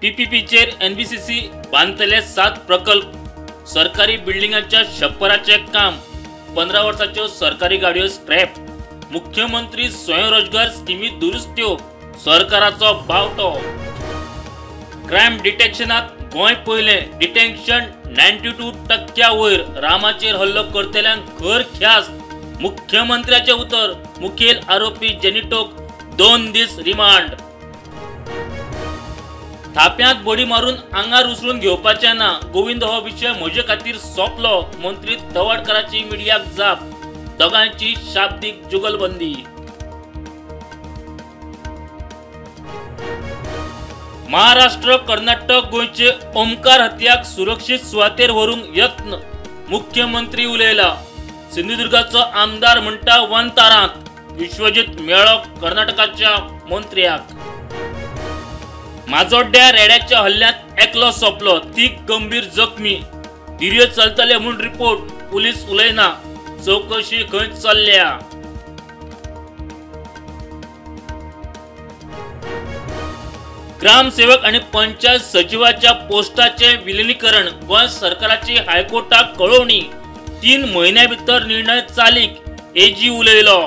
पीपीपीचेर NBCC बांदतले 7 प्रकल्प. सरकारी बिल्डिंगांच्या शप्पराचें काम. 15 वर्सांच्यो सरकारी गाडयो स्क्रॅप. मुख्यमंत्री स्वयंरोजगार स्किमी दुरुस्त्यो. सरकाराचो बावटो. क्रायम डिटेक्शनात गोंय पयलें. डिटेक्शन 92% वयर. रामाचेर हल्लो करतल्यांक खर ख्यास्त. मुख्यमंत्र्याचें उतर. मुखेल आरोपी जेनिटोक 2 दीस रिमांड. थाप्यांत बडी मारून आंगार उचलून घेवपाचें ना. गोविंद हो विशय म्हजे खातीर सोंपलो. मंत्री तवडकाराची मिडियाक जाप. दोगांयची शाब्दीक जुगलबंदी. महाराष्ट्र कर्नाटक गोंयचे ओमकार हत्याक सुरक्षीत सुवातेर व्हरूंक यत्न. मुख्यमंत्री उलयला. सिंधुदुर्गाचो आमदार म्हणटा वनतारांत. विश्वजीत मेळ्ळो कर्नाटकाच्या मंत्र्याक. माजोड्ड्या रेड्याच्या हल्ल्यांत एकलो सोंपलो, 3 गंभीर जखमी. धिरयो चलतले म्हूण रिपोर्ट. पुलीस उलयना. चवकशी खंय चल्ल्या. ग्रामसेवक आनी पंचायत सचिवाच्या पोस्टाचे विलिनीकरण. गोंय सरकाराची हायकोर्टाक कळोवणी. 3 म्हयन्या भितर निर्णय चालीक. एजी उलयलो.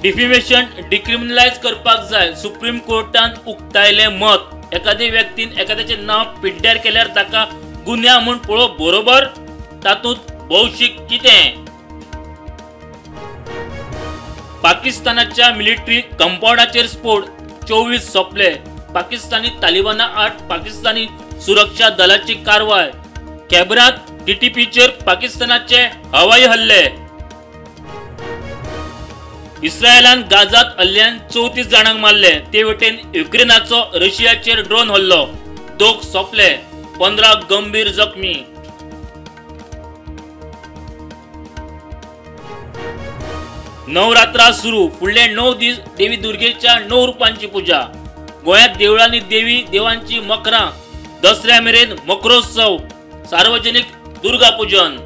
डिफेमेशन डिक्रिमिनलायज करपाक जाय. सुप्रीम कोर्टान उक्तायलें मत. एखादे व्यक्तीन एखाद्याचें नांव पिड्ड्यार केल्यार ताका गुन्यांव म्हूण पळोवप बरोबर? तातूंत भौशीक कितें? पाकिस्तानाच्या मिलिटरी कंपाऊंडाचेर स्फोट. 24 सोंपले. पाकिस्तानी तालिबाना आड पाकिस्तानी सुरक्षा दलाची कारवाय. खेबरांत टीटीपीचेर पाकिस्तानाचे हवाई हल्ले. इस्रायलान गाझात हल्ल्यान 34 जाणांक मारले. ते वटेन युक्रेनाचो रशियाचेर ड्रोन हल्लो. 2 सोंपले, 15 गंभीर जखमी. नवरात्रा सुरू. फुडले 9 दीस देवी दुर्गेच्या 9 रुपांची पुजा. गोंयांत देवळांनी देवी देवांची मकरां. दसऱ्या मेरेन मकरोत्सव. सार्वजनिक दुर्गा पूजन.